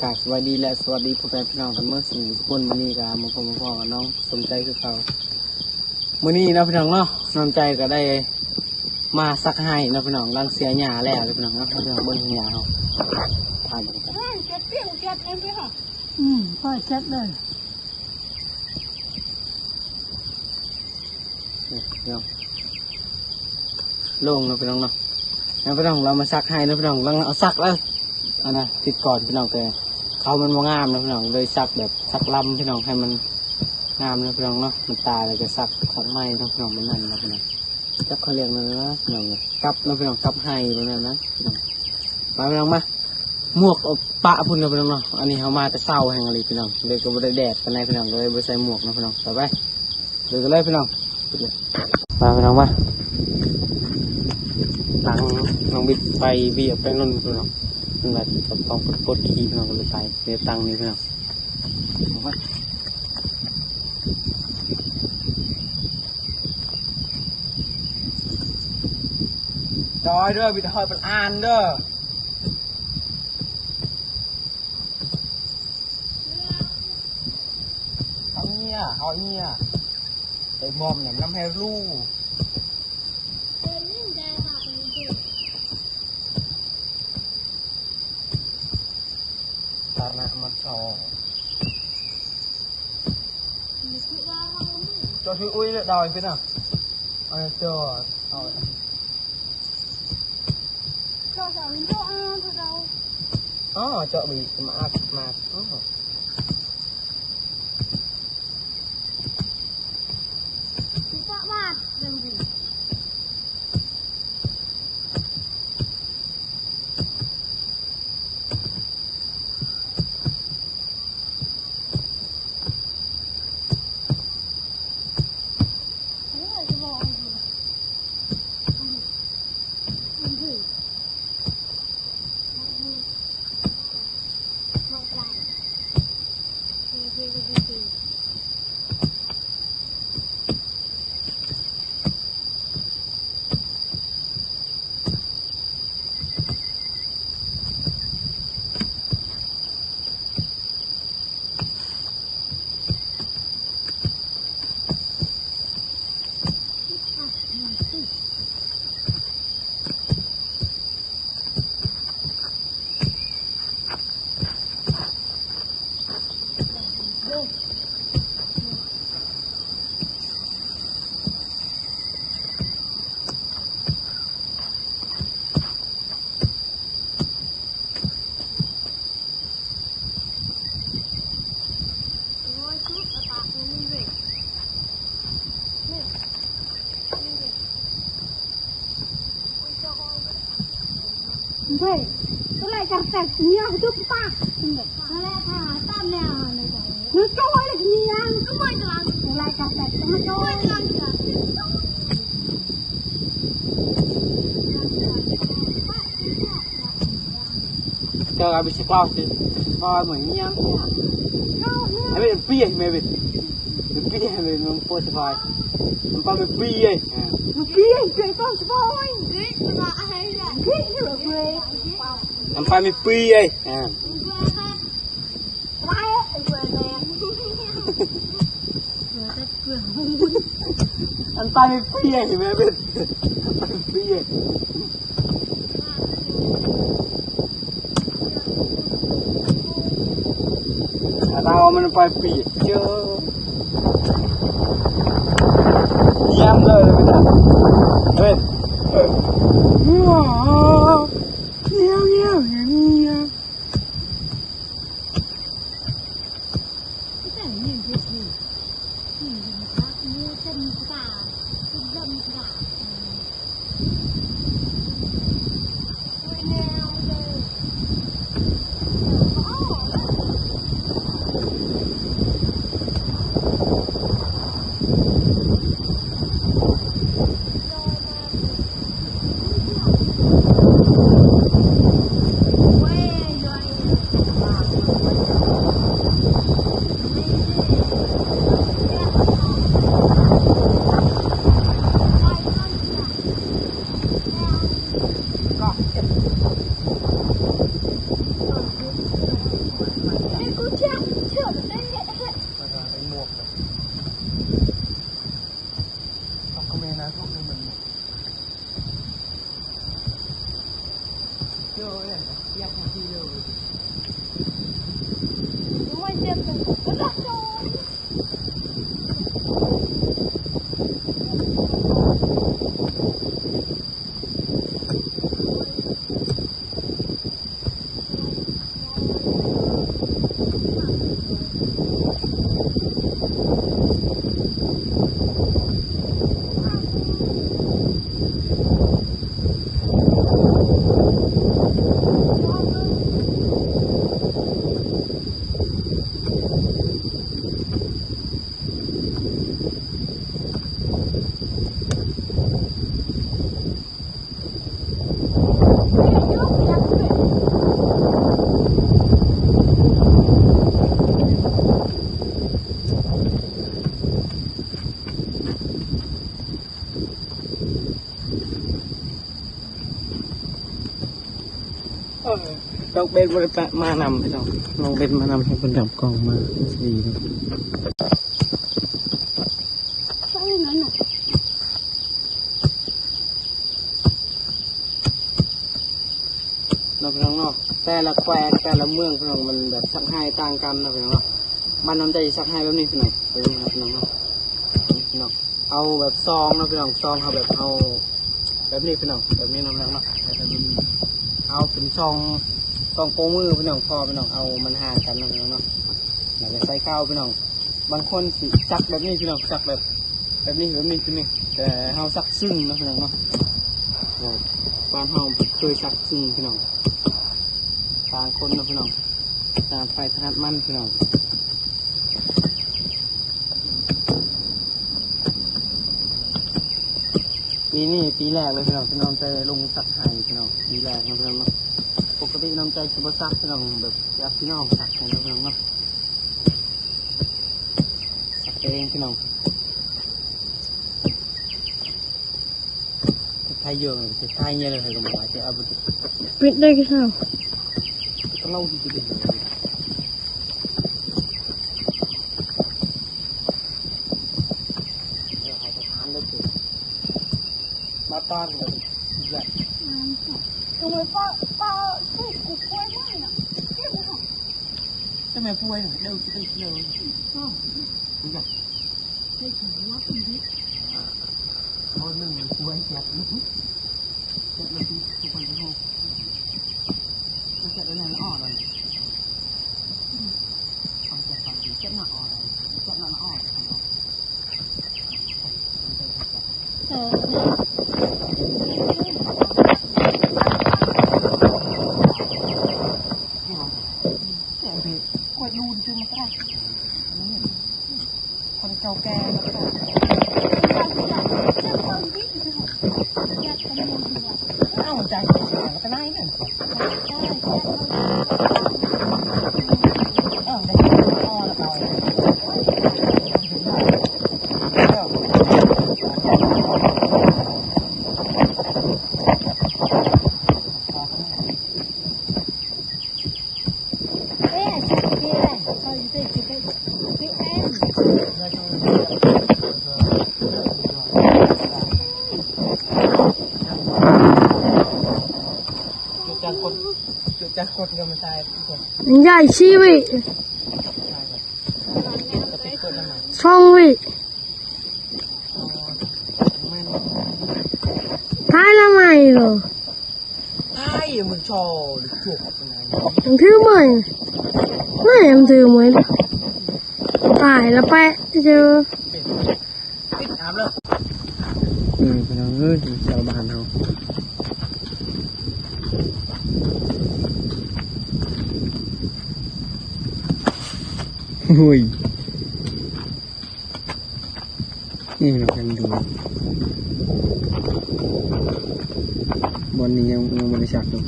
ກາບສະບາຍດີ ແລະ ສະຫວັດດີພໍ່ແມ່ພີ່ນ້ອງກັນເໝິດສູ່ຄົນ. ມື້ນີ້ກໍມາພົບມາພໍ້ກັບນ້ອງສົມໃຈຄືເກົ່າ. ມື້ນີ້ເນາະພີ່ນ້ອງເນາະ ນ້ອງໃຈກໍໄດ້ມາສັກໄຮ່ເນາະພີ່ນ້ອງ, ຫຼັງເສຍຫຍ້າແລ້ວເນາະພີ່ນ້ອງເນາະ. ເຮົາໄປເບິ່ງຫຍ້າເຮົາ ຜ່ານໄປ. ອືມ ພໍຈັດເລີຍ. ນີ້ພີ່ນ້ອງ ໂລ່ງເນາະພີ່ນ້ອງເນາະ. ແລ້ວພີ່ນ້ອງ ເຮົາມາສັກໄຮ່ເນາະພີ່ນ້ອງ, ຫຼັງເຮົາສັກແລ້ວ ອັນນະ ທິດກ່ອນພີ່ນ້ອງ ແຕ່ເຂົາມັນບໍ່ງາມເນາະພີ່ນ້ອງ, ເລີຍສັກແບບສັກລຳພີ່ນ້ອງ ໃຫ້ມັນງາມເນາະພີ່ນ້ອງເນາະ. ມັນຕາຍແລ້ວກໍສັກ ສັກໃໝ່ເນາະພີ່ນ້ອງ ແບບນັ້ນເນາະພີ່ນ້ອງ. ຈັກເຂົາຮຽກແນວໃດເນາະພີ່ນ້ອງ, ກັບເນາະພີ່ນ້ອງ ກັບໄຮ່ແບບນັ້ນນະພີ່ນ້ອງ. ມາພີ່ນ້ອງມາ ໝວກເອົາປະພຸ້ນເນາະພີ່ນ້ອງເນາະ. ອັນນີ້ເຮົາມາແຕ່ເຊົ້າແຮງອີ່ຫຼີພີ່ນ້ອງ ເລີຍກໍບໍ່ໄດ້ແດດປານໃດພີ່ນ້ອງ, ກໍເລີຍບໍ່ໃສ່ໝວກເນາະພີ່ນ້ອງ. ໄປ ໄປ ເລີຍກັນເລີຍພີ່ນ້ອງ. ມາພີ່ນ້ອງມາ ຫຼັງນ້ອງບິດໄປວຽກໄປນອນພີ່ນ້ອງ, ເພິ່ນວ່າຈະຕ້ອງປົດຂີ້ພີ່ນ້ອງ ກໍເລີຍໄປ ເລີຍຕັ້ງນີ້ພີ່ນ້ອງ. ຈອຍເດີ ບິດຮອດເປັນອ່ານເດີ. ເຮົາເຫຍ ເຮົາເຫຍ ໄປມອມນຳ ນຳໃຫ້ຮູ້ ຖານະມັນຊອ ເຈົ້າຊື່ອຸ້ຍເລີຍດອຍເປັນນະ ເອົາເຈົ້າ ເອົາ ເຈາະເສາເປັນເຈາະອານເຈົ້າ ອໍ ເຈາະບີມາອັດມາ ອໍ. Ikaw, abi sa klase, sa mga niya. Abi, ang piyay, maybe. Ang piyay, maybe, ang po sa bahay. Ang pami piyay. Ang piyay, ikaw, sa bahay. Ang pami piyay. Ah. ມັນໄປເປີຍແມ່ເບັດ ໄປເປີຍ ລາວມັນໄປເປີຍ ເຈີ ຢ້ຽມເລີຍເປັນ ເຮັດ ງຽວ ງຽວ ງຽວ. ນ້ອງເບັນບໍ່ໄດ້ປະ ມານຳພີ່ນ້ອງ ນ້ອງເບັນມານຳ ໃຫ້ເພິ່ນດັບກ້ອງມາ ມັນຊິດີເນາະ. ເນາະພີ່ນ້ອງເນາະ ແຕ່ລະແຂວງແຕ່ລະເມືອງພີ່ນ້ອງ ມັນແບບສັກໄຮຕ່າງກັນເນາະພີ່ນ້ອງເນາະ. ບ້ານນ້ອງໃຈສັກໄຮແບບນີ້ພີ່ນ້ອງ ເບິ່ງເນາະພີ່ນ້ອງເນາະ ນີ້ພີ່ນ້ອງ ເອົາແບບຊອງເນາະພີ່ນ້ອງ ຊອງເຮົາແບບເຮົາແບບນີ້ພີ່ນ້ອງ ແບບນີ້ເນາະພີ່ນ້ອງເນາະ ແບບນີ້ ເອົາເປັນຊອງ ຊອງໂປ້ງມືພີ່ນ້ອງ ພໍພີ່ນ້ອງ ເອົາມັນຫ່າງກັນເນາະພີ່ນ້ອງເນາະ ແລ້ວກໍໃສ່ເຂົ້າພີ່ນ້ອງ. ບາງຄົນຊິສັກແບບນີ້ພີ່ນ້ອງ ສັກແບບ ແບບນີ້ ແບບນີ້ ແບບນີ້ ແຕ່ເຮົາສັກຊຶ້ງເນາະພີ່ນ້ອງເນາະ ແບບບ້ານເຮົາເຄີຍສັກຊຶ້ງພີ່ນ້ອງ ຕ່າງຄົນເນາະພີ່ນ້ອງ ຖະໜັດໃຜຖະໜັດມັນພີ່ນ້ອງ. ປີນີ້ປີແລກເລີຍພີ່ນ້ອງ ທີ່ນ້ອງໄດ້ລົງສັກໄຮພີ່ນ້ອງ ປີແລກເນາະພີ່ນ້ອງເນາະ. ປົກກະຕິນ້ອງໃຈຊິບໍ່ສັກພີ່ນ້ອງ ແບບຢາກພີ່ນ້ອງສັກໃຫ້ເນາະພີ່ນ້ອງເນາະ ສັກເອງພີ່ນ້ອງ. ໄທເຢີ ໄທເຍເລີຍ ໄທກໍບໍ່ວ່າຈະເອົາບໍ່ຕິດ ປິດໄດ້ຄືເຮົາ ກໍເລົ່າດີໆ ມາຕານເລີຍ ອືມ ກໍເລີຍປາ ປາ ເຮັດກູປ່ວຍມານະ ເຮັດບໍ່ ແຕ່ແມ່ປ່ວຍ ເດີ ຊິໄປເດີ ອືມ ເອີ ແຕ່ເພ ກວດດູນ ຊື່ມັນຕະຫຼາດ ອືມ ຄົນເກົ່າແກ່ເນາະ ເອົາໃຈ ແລ້ວກໍໄດ້ນັ້ນ ເອີ ໄດ້ ໃຫຍ່ຊີວິ ສອງວິ ຖ່າຍລະໄໝໂລ ມັນຖືເມື່ອຍ ແມ່ນມັນຖືເມື່ອຍ ຕາຍລະແປະເຈີ ເອີ ພີ່ນ້ອງເອີຍ ຊາວບ້ານເຮົາ ໂອ້ຍ. ນີ້ເນາະ ເພິ່ນດູ ບ່ອນນີ້ຍັງ ຍັງບໍ່ໄດ້ສັກເນາະ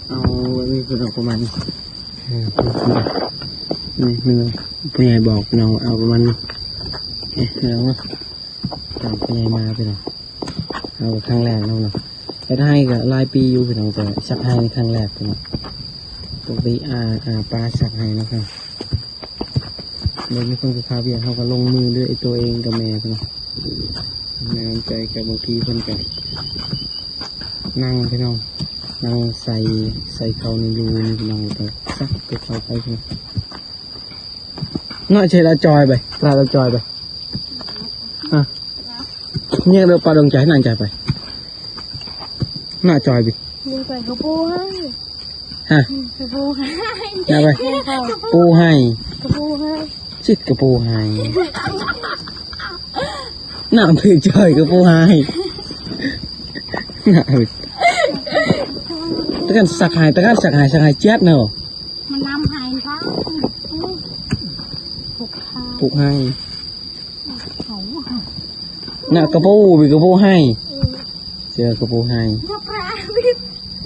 ເອົາແບບນີ້ເພິ່ນເອົາປະມານນີ້ ເອີ ນີ້ ນີ້ ຜູ້ໃຫຍ່ບອກເນາະ ເອົາປະມານນີ້ ເອີ ເນາະ. ຕາມຜູ້ໃຫຍ່ມາພີ່ນ້ອງ ເຮົາກໍຄັ້ງແລກນຳເນາະ ເຮັດໄຮ່ກໍຫຼາຍປີຢູ່ພີ່ນ້ອງ ແຕ່ສັກໄຮ່ນີ້ຄັ້ງແລກພີ່ນ້ອງ ປົກກະຕິອາ ອາປ້າສັກໄຮ່ເນາະ ເບິ່ງມີຄົນເຂົາເຮັດວຽກ ເຮົາກໍລົງມືດ້ວຍຕົວເອງກັບແມ່ພີ່ນ້ອງ ແມ່ນ້ຳໃຈກໍບາງທີເພິ່ນກໍນັ່ງພີ່ນ້ອງ ນັ່ງໃສ່ ໃສ່ເຂົ້າໃນຮູນີ້ພີ່ນ້ອງ ແລ້ວກໍຊັກເອົາເຂົ້າໄປພີ່ນ້ອງ. ເນາະ ເຮັດລາວຈ່ອຍໄປ ລາວຈ່ອຍໄປ ຮະ ແຍກເດີ ປາດວງໃຈ ນາງຈ່ອຍໄປ ນະ ຈ່ອຍໄປ ມີໄປກະປູໃຫ້ ຮະ ກະປູໃຫ້ ນະໄປ ກະປູໃຫ້ ກະປູໃຫ້ ຊິດກະປູໃຫ້ ນະ ໄປຈ່ອຍກະປູໃຫ້ ນະ ຕະກັນສັກໃຫ້ ຕະກັນສັກໃຫ້ ສັກໃຫ້ຈຽດເນາະ ມັນນຳໃຫ້ ຜູກໃຫ້ ຜູກໃຫ້ ເອົາ ນະ ກະປູ ມີກະປູໃຫ້ ເອີ ເສື້ອກະປູໃຫ້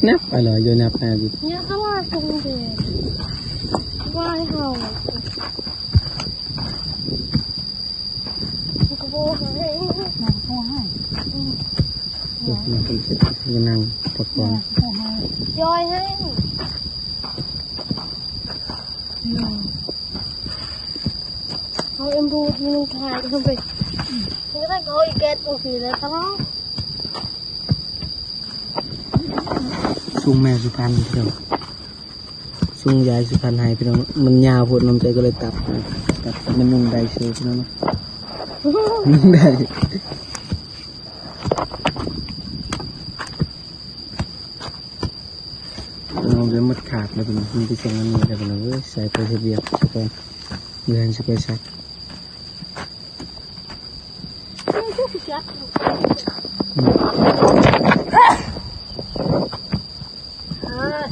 ນັບອະລອຍ ຢູ່ນັບອາວິດ ເນຍ ເຂົາວ່າຕົງເດ ວ່າໃຫ້ເຮົາ ກະປູໃຫ້ ກະປູໃຫ້ ອືມ ເອີ ມັນເປັນ ເປັນນາງປະກອນ ກະປູໃຫ້ ຈ້ອຍໃຫ້ ອືມ ເຮົາເອັນດູທີ່ມັນຂາຍເຂົ້າໄປ ມັນກໍໄດ້ເຂົາອີກແກັດໂອເຄແລ້ວຕະຫຼອດ ສົ່ງແມ່ສຸພັນພີ່ນ້ອງ ສົ່ງຍາຍສຸພັນໃຫ້ພີ່ນ້ອງ ມັນຍາວໂພດ ນ້ຳໃຈກໍເລີຍຕັດ ຕັດມັນນຸ່ງໄດ້ເຊີພີ່ນ້ອງ ນຸ່ງໄດ້ ເອົາໄປໝົດຂາດແລ້ວພີ່ນ້ອງ ມີແຕ່ສ່ວນອັນນີ້ແລ້ວພີ່ນ້ອງເອີຍ ໃສ່ໄປເຮັດວຽກຊະກ່ອນ ເດີນຊິໄປຊັກ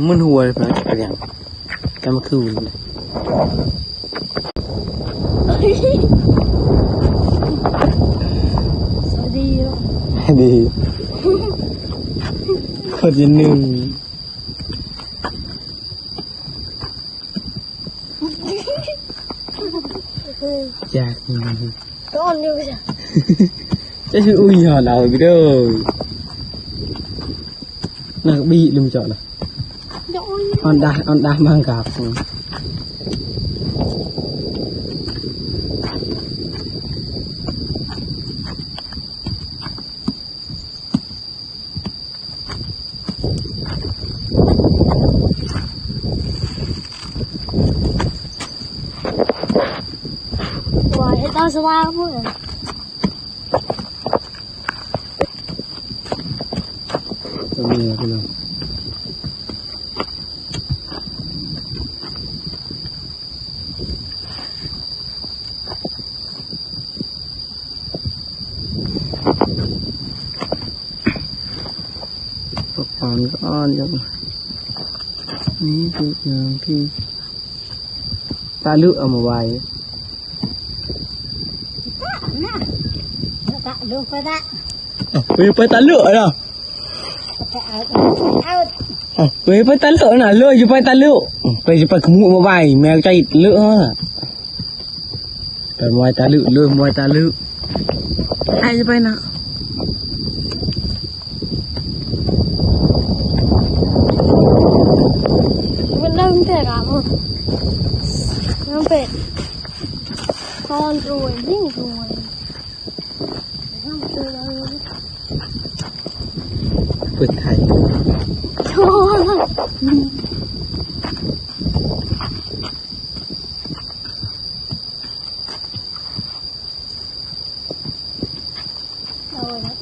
ມຶນຫົວເລີຍ ເປັນຫຍັງ ແຕ່ມາຄືນ ສະຫວັດດີເນາະ ດີ ຄົນທີ່ໜຶ່ງ ຈາກ ຕອນຢູ່ ຈະຊິອຸຍຮອດເອົາໄປເດີ ນັກບີລືມເຈາະລະ ອອນດາ ອອນດາມັງກາບ ວ່າເຮັດຕາສະວ່າງພຸ້ນ ຕົງນີ້ພີ່ນ້ອງ ພວກອ່ອນກໍອ່ອນຢູ່ ນີ້ຄືຢ່າງທີ່ຕາລຶເອົາມາໄວ້ ຕາລຶໄປຕາ ເອີ ໄປຕາລຶເນາະ ເອົາ ເອົາ ເອີ ໄປຕາລຶນະ ເລີຍຢູ່ໄປຕາລຶ ໄປ ໄປຂະໝູດມາໄວ້ ແມວໃຈເລີຍ ໄປມວຍຕາລຶເລີຍ ມວຍຕາລຶ ໄອ້ຈະໄປນະ ມັນເລີ່ມແຕ່ລະ ມັນເປັນຕອນໂດຍ ຍິ່ງໂດຍ ເປີດໄຂ່ ໂອ້ ເອົາໄວ້ນະ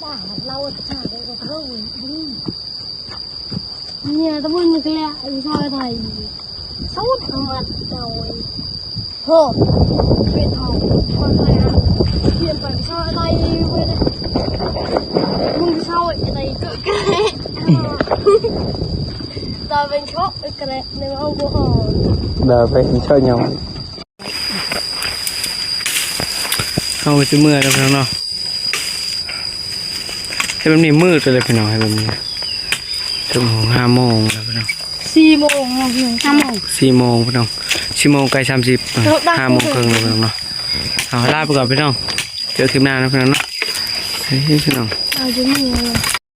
ຕາເຮົາ ເຮົາໄດ້ກໍເຮົາ ເມຍຕະບຸນກະແລະ ອີຊາຍໄທ ສູດເອົາມາເອົາ ໂຫ ເປັນເອົາ ຄວາມໄທ ອະ ເປັນໄປຊາຍໄທເວີຍ ມຶງຊາຍໄທກະແລະ ຕາເປັນຊອກກະແລະ ໃນເຮົາບໍ່ຮອດ ດາເປັນຊອກຍອງ. ເຮົາຊິເມືອແລ້ວພີ່ນ້ອງເນາະ ເຮັດແບບນີ້ມືດໄປເລີຍພີ່ນ້ອງ ເຮັດແບບນີ້ ເຖິງຫ້າໂມງແລ້ວພີ່ນ້ອງ ສີ່ໂມງເນາະ ຫ້າໂມງ ສີ່ໂມງພີ່ນ້ອງ ສີ່ໂມງໃກ້ສາມສິບ ເອີ ຫ້າໂມງເຄິ່ງແລ້ວພີ່ນ້ອງເນາະ ເອົາ ລາໄປກ່ອນພີ່ນ້ອງ ເຈີຄລິບໜ້າເນາະພີ່ນ້ອງເນາະ ເອີ ພີ່ນ້ອງ ເອົາ ຊິເມືອແລ້ວ